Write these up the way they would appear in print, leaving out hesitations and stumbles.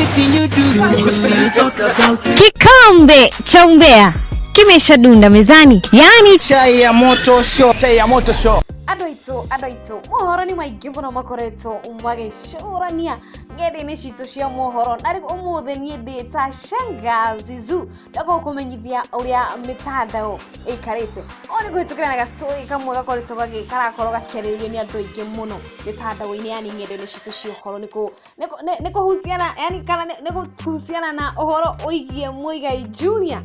Anything you do, they go still talk about it. Kikombe cha umbea kimeshadunda mezani, yani Chai ya moto show. Chai ya moto show. Andũ aitũ, andũ aitũ, mohoro nĩ maingĩ mũno makoretwo magĩcũrania ng'enda-inĩ citũ cia mohoro. Na rĩu ũmũthĩ niĩ ndĩ ta shangazi Zu ndagũkũmenyithia ũrĩa mĩtandao ĩikarĩte. Ũũ nĩ kũhĩtũkĩra na gastori kamwe gakoretwo gagĩ karakorwo gakĩarĩrĩrio nĩ andũ aingĩ mũno mĩtandao-inĩ, yani ng'enda-inĩ citũ cia ũhoro, nĩ kũhusiana yani kana nĩ kũhusiana na ũhoro ũigie Muigai Junior,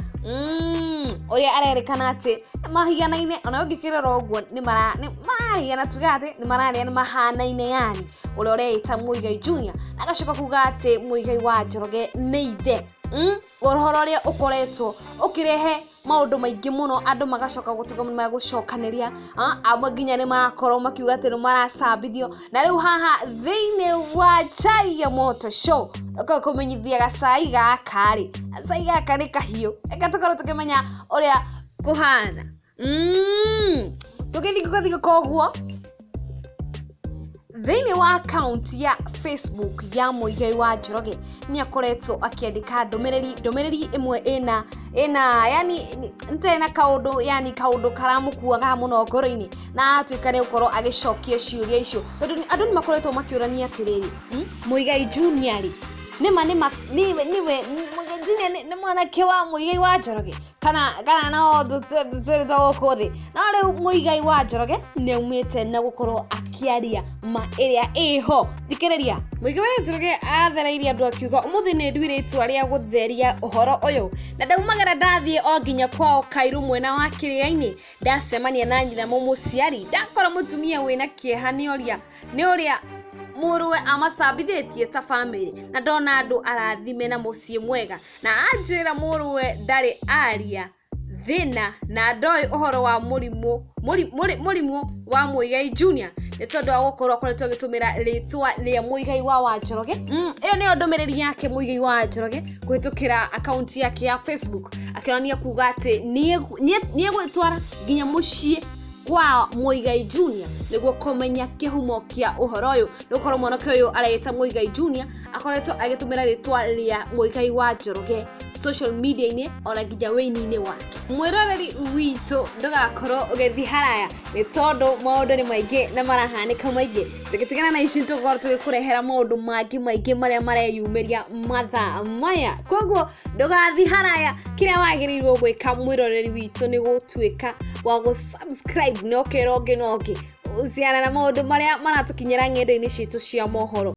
ũrĩa arerĩkana atĩ mahiganaine. Ona ũngĩkĩrora ũguo nĩ marahigana, tuga atĩ nĩ mararĩa, nĩ mahanaine, yani ũrĩa ũreĩta Muigai Junior na agacoka kuga atĩ Muigai wa Njoroge nĩ ithe, ũhoro ũrĩa ũkoretwo ũkĩrehe maũndũ maingĩ mũno, andũ magacoka gũtuĩka nĩ megũcokanĩria, amwe nginya nĩ marakorwo makiuga atĩ nĩ maracambithio. Na rĩu haha thĩinĩ wa Chai ya Moto Show ũkorwo kũmenyithia gacai gaka rĩ, gacai gaka nĩ kahiũ, reke tũkorwo tũkĩmenya ũrĩa kũhana. Tũgĩthiĩ gũthiĩ koguo thĩinĩ wa account ya Facebook ya Muigai wa Njoroge nĩ akoretwo akĩandĩka ndũmĩrĩri ĩmwe ĩna yani nĩtarĩ na kaũndũ, yani kaũndũ karamũkuaga mũno ngoro-inĩ, na atuĩka nĩ gũkorwo agĩcokia ciũria icio, tondũ andũ nĩ makoretwo makĩũrania atĩrĩrĩ, Muigai Junior rĩ, nĩma nĩma nĩwe Muigai Junior nĩ mwanake wa Muigai wa Njoroge kana no tũcere twa gũkũ thĩ? No rĩu Muigai wa Njoroge nĩ aumĩte na gũkorwo akĩaria ma ĩrĩa ĩho. Thikĩrĩria, Muigai wa Njoroge athereirie andũ akiuga, "Ũmũthĩ nĩ nduire itua rĩa gũtheria ũhoro ũyũ na ndaumagara ndathiĩ o nginya kwao Kairu mwena wa Kĩrĩa-inĩ. Ndacemania na nyina mũmũciari, ndakora mũtumia wĩna kĩeha nĩ ũrĩa mũrũwe amacambithĩtie ta bamĩrĩ, na ndona andũ arathime na mũciĩ mwega, na anjĩra mũrũwe ndarĩ aria thĩna na ndoĩ ũhoro wa mũrimũ wa Muigai Junior nĩ tondũ wa gũkorwo akoretwo agĩtũmĩra rĩtwa rĩa Muigai wa Njoroge." Ĩyo nĩyo ndũmĩrĩri yake Muigai wa Njoroge kũhĩtũkĩra akaunti yake ya Facebook, akĩonania kuga atĩ nĩegwĩtwara nginya mũciĩ kwa Muigai Junior nĩguo kũmenya kĩhumo kĩa ũhoro ũyũ, nĩ gũkorwo mwanake ũyũ areĩta Muigai Junior akoretwo agĩtũmĩra rĩtwa rĩa Muigai wa Njoroge social media-inĩ ona nginya wĩini-inĩ wake. Mwĩroreri witũ, ndũgakorwo ũgĩthiĩ haraya nĩ tondũ maũndũ nĩ maingĩ na marahanĩka maingĩ. Tũgĩtigana na ici, tũgũkorwo tũgĩkũrehera maũndũ mangĩ maingĩ marĩa mareyumĩria mathaa maya, koguo ndũgathiĩ haraya. Kĩrĩa wagĩrĩirwo gwĩka, mwĩroreri witũ, nĩ gũtuĩka wa gũ-subscribe na ũkĩra ũngĩ na ũngĩ kuhusiana na maũndũ marĩa maratũkinyĩra ng'enda-inĩ citũ cia mohoro.